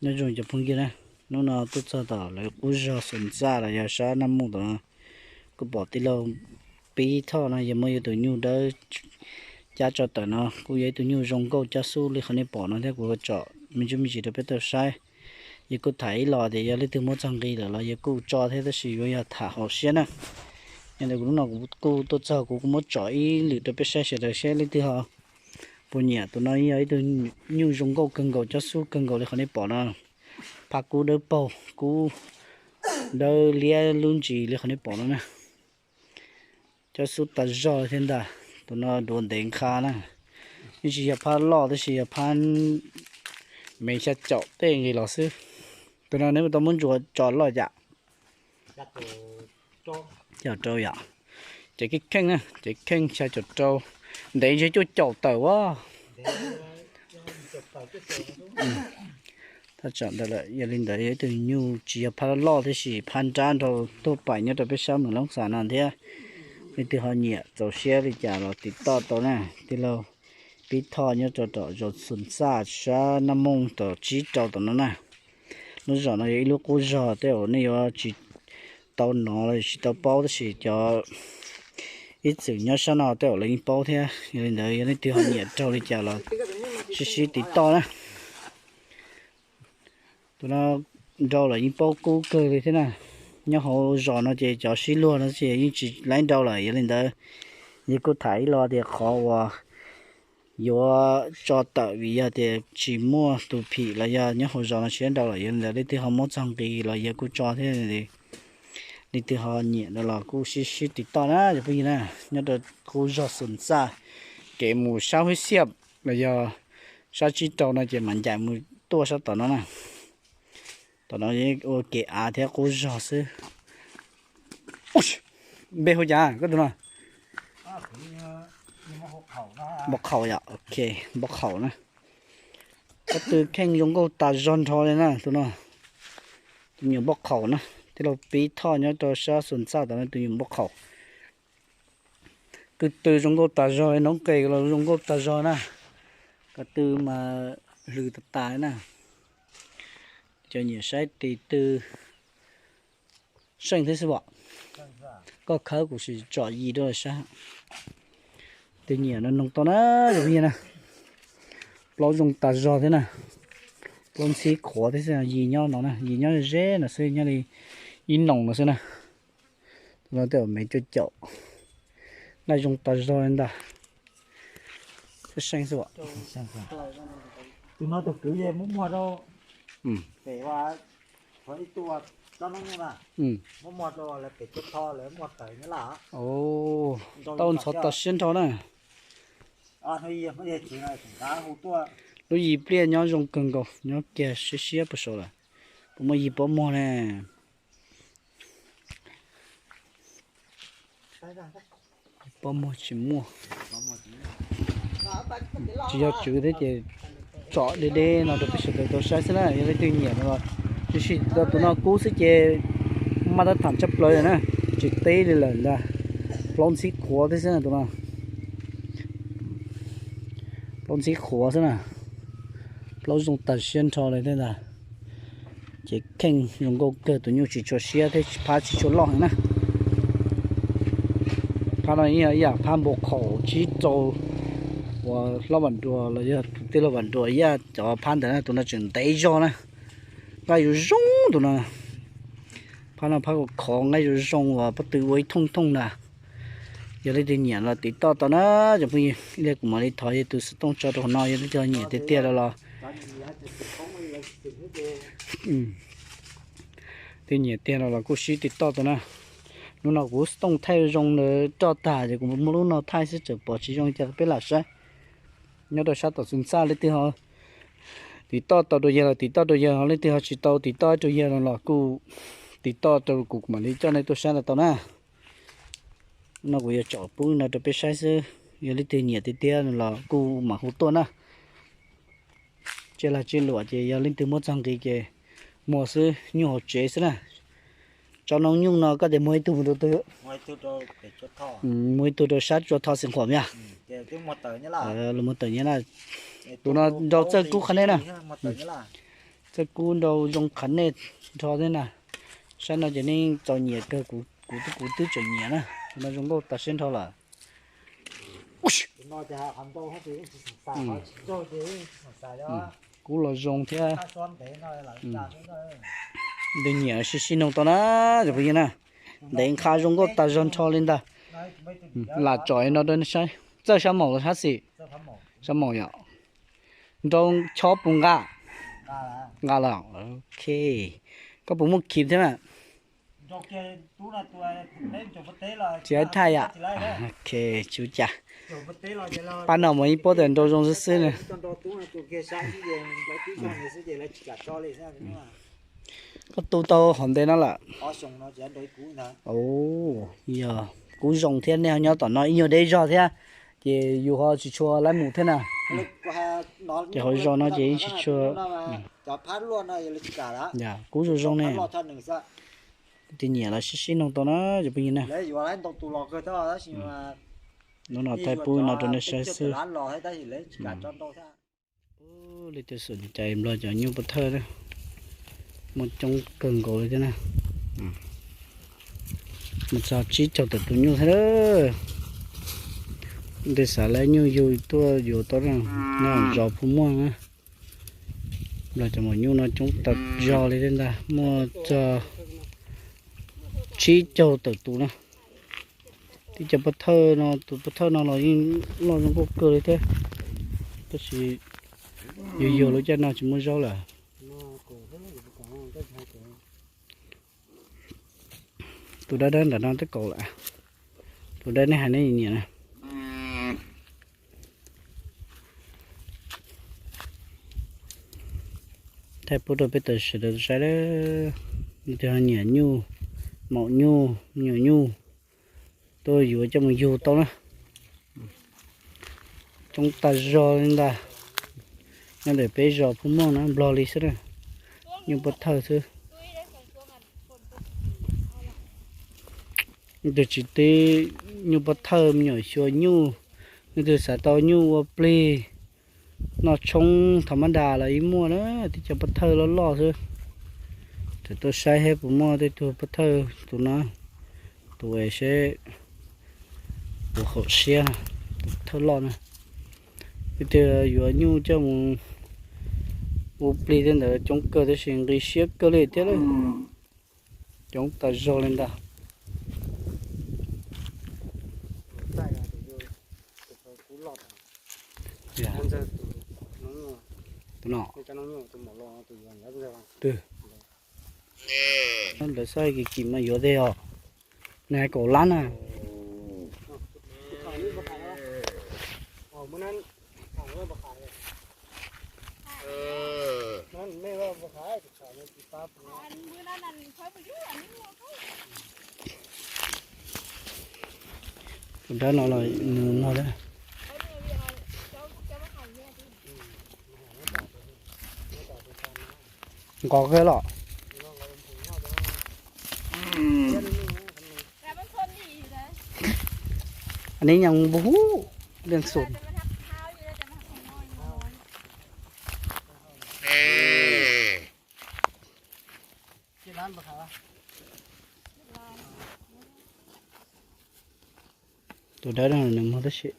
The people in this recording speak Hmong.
Nyob zoo cov phooj ywg na, hnub no tuaj txog tom lawv qub zog Xus Txaj los yog sab Naj Mooj tom no, kuj pom tij laug Pib Thoj no yog muaj yog tus nyuj dawb cab tso tawm no, kuj yog ib tug nyuj zoo nkauj cab xub li qhov nej pom no thiab. Kuv tsom me ntsis me ntsis rau peb tau saib. Yog kuj tham ib los tias yog leej twg muab txog nqi lawm los yog kuj tso thiab, tab sis yuav yog tham haum siab na. Yog li ntawd kuv hnub no kuv kuj tuaj txog, kuv kuj muab tsom ib lwm rau peb saib sawv daws seb leej twg ho puas nyiam. Tus no yog ib tug nyuj zoo nkauj kawg nkaus, cab xub kawg nkaus li qhov nej pom no. Phaj kub dawb paug, kub dawb liab lub ntsis li qhov nej pom no na. Cab xub tas zog thiab ntag. Tus no duav ntev nqha na. Yeej tsis yog phaj loj tab sis yog phaj me xya caum tej nqis los xwb. Tus no neb puas tau muab ntsuas tso loj yam? Xya caum rau yom. Ces kheej kheej na, ces kheej xya caum rau. Ntev ntshe cuaj caum tawm a. Thaj tsam ntawd lawm, yog li ntawd yog ib tug nyuj tsis yog phaj loj tab sis phaj nrab nrau tuaj pais nyob rau peb sab Moos Loob Xas no thiab. Leej twg ho nyiam txaus siab li cas los tiv toj tau na. Tij laug Pib Thoj nyob rau tom zos Xus Txaj sab Naj Mooj tom tsib rau tom no na. Lub zos no yog ib lub qub zog tej zaum nej yuav tsis tau hnov los tsis tau paub tab sis cov ib txwm nyob sab no tej zaum lawv yeej paub thiab. Yog li ntawd yog leej twg ho nyiam raug li cas los sib sib tiv toj na. Tus no nrau lawm yeej paub kub kawg li thiab na. Nyob hauv zos no ces cov sib luag no ces yeej tsis laib nrau lawm, yog li ntawd yog kuj tham ib lo tias qhov uas yuav tso tawm vim yog tias tsis muaj tus phim los yog nyob hauv zos no tsis laib nrau lawm, yog li ntawd leej twg ho muab txog nqi los yog kuj tso thiab. Leej twg ho nyiam no los kuj sib sib tiv toj na cov phooj ywg na. Nyob rau qub zos Xus Txaj, kev mus sab Huib Xiaj los yog sab tsib rau no ces mam ncaim mus tuaj sab tom no na. Tom no ua kev av thiab qub zog xwb. Npe hu cas koj tus no? Npau Qhaum yom, ok, Npau Qhaum na. Pob tw kheej zoo nkauj tas zog nrho li na tus no. Tus me nyuam Npau Qhaum na, tij laug Pib Thoj nyob rau sab Xus Txaj tom no tus me nyuam Npau Qhaum. Ko tw zoo nkauj tas zog, noob qes los zoo nkauj tas zog na. Ko tw mas hlws tas tas na. Cov nyiam saib tis tw seej thiab xwb pom. Koj khawb kuv sim tsom yis rau sab. Tus nyiam no noog tau na, zoo nyiam na. Plaub zoo tas zog thiab na. Plaub ntxhib qhuav thiab xwb, yis nyob no na, yis nyob ze no xwb, nyob li ib noos no xwb na. Tus no tej zaum me cuaj caum. Nqaij zoo tas zog li ntag. Seej xwb. Tus no tus kwv yeej muab muag rau pem ua ib tug tsob noob na, muab muag rau lawv pem tso tho lawv muag tawv nyob lawm. Tau ntxhov tas siab nrho na. Lub yis pliaj nyob zoo kawg nkaus, nyob kiag siab siab puag saud lawm. Puas muaj yis puab muag ne? Puab muag tsis muaj. Tsis yog tswv thiab ces tsom deb deb no rau peb sawv daws tau saib xwb na. Yog leej twg nyiam no los sib sib tiv toj, tus no kub xwb ces maj tab tham tshaj plaws na, tsis teb li lawm ntag. Plaub ntxhib qhuav thiab xwb na tus no. Plaub ntxhib qhuav xwb na. Plaub zoo tas siab nrho li thiab ntag. Ces kheej zoo nkauj kawg, tus nyuj tsis tshua siab thiab phab tsis tshua loj heev na. Phab no ib yam phab Npau Qhaum tsib rau uas hlob Vam Nruas los yog tus tij laug Vam Nruas ib yam cov phab ntawd na, tus no tseem ntev zog na. Nqaij zoo zoo tus no. Phab no phab khov khov nqaij zoo zoo uas pob tw ua ib thooj thooj ntag. Yog leej twg nyiam los tiv toj tau na cov phooj ywg. Ib pliag kuv mam li thov yog tus xov tooj tso rau hauv no, yog leej twg nyiam tiag tiag los los twg nyiam tiag no los kuj sib tiv toj tau na. Hnub no kuv xov tooj thaij zoo ntawd roj tag ces kuv muab lub no thaij xwb tseem pom tsis zoo ces peb lam saib. Nyob rau sab tom Xus Txaj leej twg ho Tiv toj tau rau yawg los tiv toj rau yawg, ho leej twg ho tsis tau tiv toj rau yawg no los kuj tiv toj rau kuv, kuv mam li coj nej tuaj saib no tau na. No kuv yuav tsom pub no rau peb saib xwb, yog leej twg nyiam tiag tiag no los kuj mam hu tuaj na. Tsiaj lag tsiaj luam ces yog leej twg muab txog nqi ces muag xwb, nyuj hauv tsev xwb na. Tso noob nyuj no koj tias muag ib tug mus rau twg? Muag ib tug rau sab tsua tho xeev khuam yog. Los muag tawm nyiaj na. Tus no nrau txawj kub qhab nej na. Txawj kub nrau zoo qhab nej nrho thiab na. Saib no ces nej txom nyem kawg, kuv, kuv twb tseem nyiam na. Tus no zoo nkauj tas siab nrho lawm. Kub los zoo thiab. Nws nyiam sib sib noog tau na, cov phooj ywg na. Ntev nqha zoo nkauj tas zog nrho li ntag. Lam tsom no rau nej saib. Txawj sab maum los sab xis? Sab maum yom. Nrau chob puas nqa? Nqa los, ok. Koj puas muaj khiv thiab na? Tsis thaj yom. Ok, tsis ua cas. Pab no mus ib pob tas nrau zoo xwb xwb na. Koj tu tau hov ntev no lawm? Yog kub zoo thiab, nej ho nyob tom no ib nyuag deb zog thiab, ces yus ho tsis tshua laib mus thiab na. Ces hauv zos no ces yeej tsis tshua. Kub zoo zoo ne. Tus nyiam los sib sib noog tau na cov phooj ywg na. Hnub no thaij pub no rau nej saib xwb. Li tej xom cai Nplog cov nyuj pov thawj na, muaj coob kawg nkaus li thiab na. Mus txog tsib caug tawm tus nyuj thiab. Tej xav laib nyuj yug tuaj yuav tau na, nyob zos Phu Muag na. Nplog cov maum nyuj no coob tas zog li thiab ntag, muaj txog tsib caug tawm tus na. Tib co pov thawj no, tus pov thawj no los yeej loj zoo nkauj kawg li thiab, tab sis yuag yuag lub caij no tsis muaj zaub lawm. Tus dawb dawb ntawm no twb kaus lawm. Tus dawb nej hais nej nyiam na. Thaij pub rau peb tau sawv daws saib, leej twg ho nyiam nyuj, maum nyuj, me nyuam nyuj, tuaj yuav coj mus yug tau na. Coob tas zog li ntag. Nyob ntawm peb zos Phu Muag na, Nplog li xwb na. Nyuj pov thawj xwb. Leej twg tsis tib nyuj pov thawj, me nyuam xyuas nyuj, leej twg xav tau nyuj ua plig noj tshoob thaum mab das los yeej muaj na, tib co pov thawj loj loj xwb. Txawm tuaj saib seb puas muaj tej tug pov thawj tus no, tus es seb puas haum siab, tus pov thawj loj na. Leej twg yuav nyuj coj mus ua plig tej ntawd coob kawg tab sis nqi siab kawg li thiab lawm. Coob tas zog li ntag. Tus no, twb, lawv xav kim kim mas yuav tej os. Nws hais kaum lab na. Tus dawb no los nws muag thiab. Nqos kawg los. Neb nyees npu hub, leej xum. Tus dawb no nws muag tab sis.